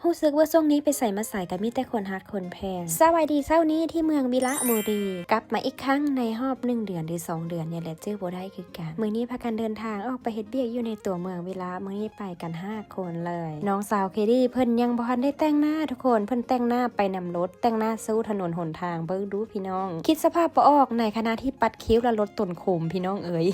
ຮູ້ສຶກວ່າຊ່ວງນີ້ໄປໃສມາໃສກໍມີແຕ່ຄົນຮັກຄົນແພງ. ສະບາຍດີເຊົ້ານີ້ທີ່ເມືອງວິລະບູລີ ກັບມາອີກຄັ້ງໃນຮອບໜຶ່ງເດືອນຫຼືສອງເດືອນນີ້ແຫຼະ ຈື່ບໍ່ໄດ້ຄືກັນ. ມື້ນີ້ພາກັນເດີນທາງອອກໄປເຮັດວຽກຢູ່ໃນຕົວເມືອງວິລະ, ມື້ນີ້ໄປກັນຫ້າຄົນເລີຍ. ນ້ອງສາວເຄລີ້ເພິ່ນຍັງບໍ່ທັນໄດ້ແຕ່ງໜ້າທຸກຄົນ, ເພິ່ນແຕ່ງໜ້າໄປນຳລົດ, ແຕ່ງໜ້າສູ່ຖະໜົນຫົນທາງ. ເບິ່ງດູພີ່ນ້ອງ, ຄິດສະພາບບໍ່ອອກ ໃນຂະນະທີ່ປັດ ຄິວລະລົດຕົນໂຄມພີ່ນ້ອງເອີຍ.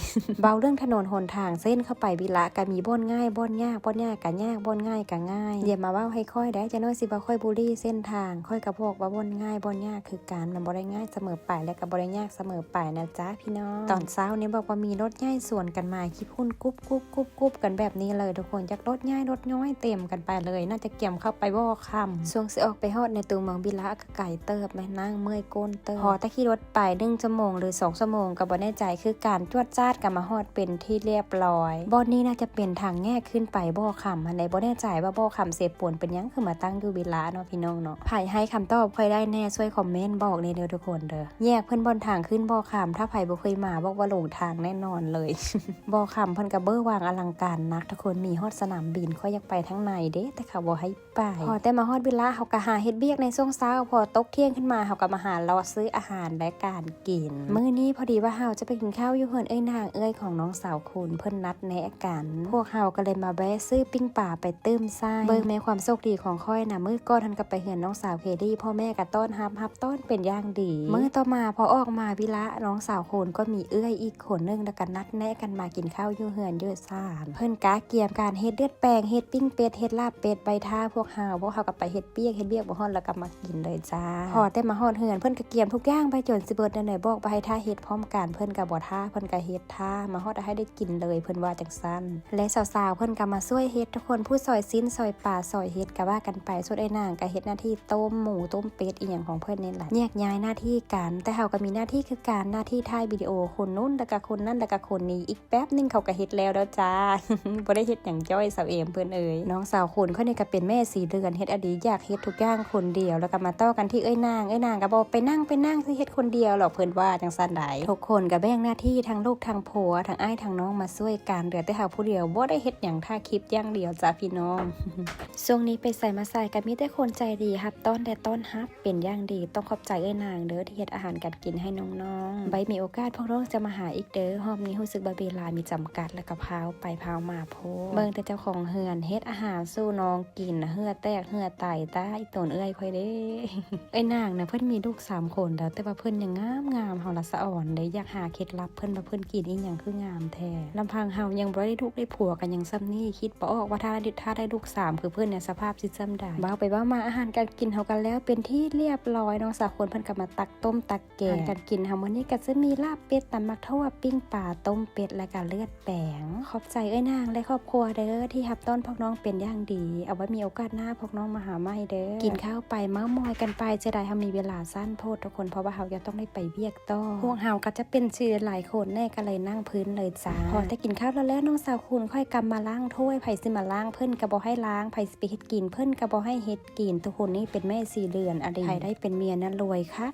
ເວົ້າເລື່ອງຖະໜົນຫົນທາງເສັ້ນເຂົ້າໄປວິລະ ກະມີບ່ອນງ່າຍບ່ອນຍາກ, ບ່ອນຍາກກະຍາກ, ບ່ອນງ່າຍກະງ່າຍ. ຢ່າມາເວົ້າໃຫ້ຂ້ອຍໄດ໋, ຈັກໜ້ອຍຊິວ່າຂ້ອຍບູລີເສັ້ນທາງ. ຂ້ອຍກະບອກວ່າບ່ອນງ່າຍບ່ອນຍາກຄືກັນ, ມັນບໍ່ໄດ້ງ່າຍສະເໝີໄປ ແລະກະບໍ່ໄດ້ຍາກສະເໝີໄປນະຈ້າພີ່ນ້ອງ. ຕອນເຊົ້ານີ້ບອກວ່າມີລົດໃຫຍ່ສວນກັນມາ ຄີບຮຸ່ນກຸບກຸບກຸບກຸບກັນແບບນີ້ເລີຍທຸກຄົນ, ຈັກລົດໃຫຍ່ລົດນ້ອຍເຕັມກັນໄປເລີຍ, ໜ້າຈະກຽມເຂົ້າໄປບໍ່ຄ່ຳ. ຊ່ວງຊິອອກໄປຮອດໃນຕົວເມືອງວິລະ ກະໄກເຕີບ ແມ່ນນັ່ງເມື່ອຍກົ້ນເຕີບ. ພໍແຕ່ຂີ່ລົດໄປໜຶ່ງຊົ່ວໂມງຫຼືສອງຊົ່ວໂມງກໍບໍ່ແນ່ໃຈຄືກັນ, ຈວດຈາດກໍມາຮອດເປັນທີ່ລຽບລ້ອຍ. ບ່ອນນີ້ໜ້າຈະເປັນທາງແຍກຂຶ້ນໄປບໍ່ຄ່ຳຫັ້ນແຫຼະ, ບໍ່ແນ່ໃຈວ່າບໍ່ຄ່ຳເຊໂປນເປັນຫຍັງຄືມາຕັ້ງຢູ່ວິລະເນາະພີ່ນ້ອງເນາະ. ໃຜໃຫ້ຄຳຕອບຂ້ອຍໄດ້ແດ່ ຊ່ວຍຄອມເມັນບອກແດ່ເດີທຸກຄົນເດີ. ແຍກເພິ່ນບ່ອນທາງຂຶ້ນບໍ່ຄ່ຳ, ຖ້າໃຜບໍ່ເຄີຍມາບອກວ່າຫຼົງທາງແນ່ນອນເລີຍ. ບໍ່ຄ່ຳເພິ່ນກະເບີຫວາງອະລັງການໜັກທຸກຄົນ, ມີຮອດສະໜາມບິນ. ຂ້ອຍຢາກໄປທາງໃນເດ້ ແຕ່ເຂົາບໍ່ໃຫ້ ໄປ. ພໍແຕ່ມາຮອດວິລະ ເຮົາກະຫາເຮັດວຽກໃນຊ່ວງເຊົ້າ, ພໍຕົກທ່ຽງຂຶ້ນມາ ເຮົາກະມາຫາເລາະຊື້ອາຫານ ແລະ ການກິນ. ມື້ນີ້ພໍດີວ່າເຮົາຈະໄປກິນເຂົ້າຢູ່ເຮືອນເອື້ອຍນາງ, ເອື້ອຍຂອງນ້ອງສາວຄູນ ເພິ່ນນັດແນະກັນ. ພວກເຮົາກະເລີຍມາແວະຊື້ປີ້ງປາໄປຕື່ມໃສ່. ເບິ່ງແມ່ນຄວາມໂຊກດີຂອງຂ້ອຍນະ, ມື້ກ່ອນຫັ້ນກະໄປເຮືອນນ້ອງສາວເຄລີ້, ພໍ່ແມ່ກະຕ້ອນຮັບ, ຮັບຕ້ອນເປັນຢ່າງດີ. ມື້ຕໍ່ມາພໍອອກມາວິລະ, ນ້ອງສາວຄູນກໍມີເອື້ອຍອີກ ຄົນໜຶ່ງ ແລ້ວກໍນັດແນະກັນມາກິນເຂົ້າຢູ່ເຮືອນຢູ່ຊານ. ເພິ່ນກະກຽມການເຮັດເລືອດແປງ, ເຮັດປີ້ງເປັດ, ເຮັດລາບເປັດໄວ້ຖ້າພວກເຮົາ. ພວກເຮົາກໍໄປເຮັດວຽກ, ເຮັດວຽກບໍ່ຮອດແລ້ວກໍມາກິນເລີຍຈ້າ. ພໍແຕ່ມາຮອດເຮືອນ, ເພິ່ນກໍກຽມທຸກຢ່າງໄປຈົນຊິເບິດແນວໃດ, ບອກວ່າໃຫ້ຖ້າເຮັດພ້ອມກັນ, ເພິ່ນກໍບໍ່ຖ້າ, ເພິ່ນກໍເຮັດຖ້າ. ມາຮອດໃຫ້ໄດ້ກິນເລີຍ, ເພິ່ນວ່າຈັ່ງຊັ້ນ. ແລະ ສາວໆ ເພິ່ນກໍມາຊ່ວຍເຮັດ, ທຸກຄົນ, ຜູ້ຊ່ອຍຊີ້ນ, ຊ່ອຍປາ, ຊ່ອຍເຫັດ, ກໍວ່າກັນໄປ. ສ່ວນອ້າຍນາງກໍເຮັດໜ້າທີ່ຕົ້ມໝູ, ຕົ້ມເປັດ ອີ່ຫຍັງຂອງເພິ່ນນີ້ແຫຼະ. ແຍກຍ້າຍໜ້າທີ່ກັນ, ແຕ່ເຮົາກໍມີໜ້າທີ່ຄືກັນ, ໜ້າທີ່ຖ່າຍວິດີໂອຄົນນັ້ນ ແລ້ວກໍຄົນນັ້ນ ແລ້ວກໍຄົນນີ້. ອີກ ແປັບໜຶ່ງເຂົາກໍເຮັດແລ້ວແລ້ວຈ້າ. ບໍ່ໄດ້ເຮັດຫຍັງຈ້ອຍ ສາວເອມເພິ່ນເອີຍ. ນ້ອງສາວຄູນຂ້ອຍນີ້ກໍເປັນແມ່ສີ່ເດືອນ, ເຮັດອະດີ ຢາກເຮັດທຸກຢ່າງຄົນດຽວ. ແລ້ວກໍມາຕໍ່ກັນທີ່ເອື້ອຍນາງ, ເອື້ອຍນາງກໍບອກ ໄປນັ່ງ, ໄປນັ່ງ, ຊິເຮັດຄົນດຽວດອກ, ເພິ່ນວ່າຈັ່ງຊັ້ນໃດ໋. ທຸກຄົນກໍແບ່ງໜ້າທີ່, ທັງລູກ, ທັງຜົວ, ທັງອ້າຍ, ທັງນ້ອງມາຊ່ວຍກັນ. ເຫຼືອແຕ່ເຮົາຜູ້ດຽວ ບໍ່ໄດ້ເຮັດຫຍັງ, ຖ້າຄລິບຢ່າງດຽວຈ້າພີ່ນ້ອງ. ຊ່ວງນີ້ໄປໃສມາໃສກໍມີແຕ່ຄົນໃຈດີ, ຮັບຕ້ອນ ແລະ ຕ້ອນຮັບ ເປັນຢ່າງດີ. ຕ້ອງຂອບໃຈເອື້ອຍນາງເດີ ທີ່ເຮັດອາຫານການກິນໃຫ້ນ້ອງໆ. ໄວ້ມີໂອກາດພວກນ້ອງຈະມາຫາອີກເດີ. ຮອບນີ້ຮູ້ສຶກວ່າເວລາມີຈຳກັດ ແລ້ວກໍພາວໄປພາວມາໂພດ. ເບິ່ງແຕ່ເຈົ້າຂອງເຮືອນເຮັດອາຫານສູ່ນ້ອງກິນນະ ເຫື່ອແຕກເຫື່ອໄຕ. ຕາຍ ໂຕນເອື້ອຍຂ້ອຍເດ້. ເອື້ອຍນາງນະ ເພິ່ນມີລູກສາມຄົນແລ້ວ, ແຕ່ວ່າເພິ່ນຍັງງາມໆ. ເຮົາລະສະອອນເດ້ ຢາກຫາເຄັດລັບເພິ່ນວ່າເພິ່ນກິນອີ່ຫຍັງຄືງາມແທ້. ລຳພັງເຮົາຍັງບໍ່ໄດ້ລູກໄດ້ຜົວກໍຍັງສ່ຳນີ້, ຄິດບໍ່ອອກວ່າຖ້າໄດ້ ຖ້າໄດ້ລູກສາມຄືເພິ່ນນະ ສະພາບຊິສ່ຳໃດ. ເວົ້າໄປເວົ້າມາ ອາຫານການກິນເຮົາກໍແລ້ວເປັນທີ່ລຽບລ້ອຍ. ນ້ອງສາວຄູນເພິ່ນກໍມາຕັກຕົ້ມຕັກແກງ. ອາຫານການກິນເຮົາມື້ນີ້ກໍຈະມີລາບເປັດ, ຕຳໝາກຖົ່ວ, ປີ້ງປາ, ຕົ້ມເປັດ ແລະກະເລືອດແປງ. ຂອບໃຈເອື້ອຍນາງ ແລະ ຄອບຄົວເດີ ທີ່ຮັບຕ້ອນພວກນ້ອງເປັນຢ່າງດີ. ເອົາໄວ້ມີໂອກາດໜ້າພວກນ້ອງມາຫາໃໝ່ເດີ. ກິນເຂົ້າໄປ ເມົາມອຍກັນໄປ. ເສຍດາຍເຮົາມີເວລາສັ້ນໂພດທຸກຄົນ, ເພາະວ່າເຮົາຈະຕ້ອງໄດ້ໄປວຽກ ຕໍ່. ພວກເຮົາກໍຈະເປັນຊື່ຫຼາຍຄົນແດ່ ກໍເລີຍນັ່ງພື້ນເລີຍຈ້າ. ພໍແຕ່ກິນເຂົ້າແລ້ວໆ ນ້ອງສາວຄູນຂ້ອຍກໍມາລ້າງຖ້ວຍ. ໃຜຊິມາລ້າງ ເພິ່ນກໍບໍ່ໃຫ້ລ້າງ, ໃຜຊິໄປເຮັດກິນ ເພິ່ນກໍບໍ່ໃຫ້ເຮັດກິນ. ທຸກຄົນນີ້ເປັນແມ່ສີ່ເດືອນອະດີ. ໃຜໄດ້ເປັນເມຍນັ້ນລວຍຄັກ.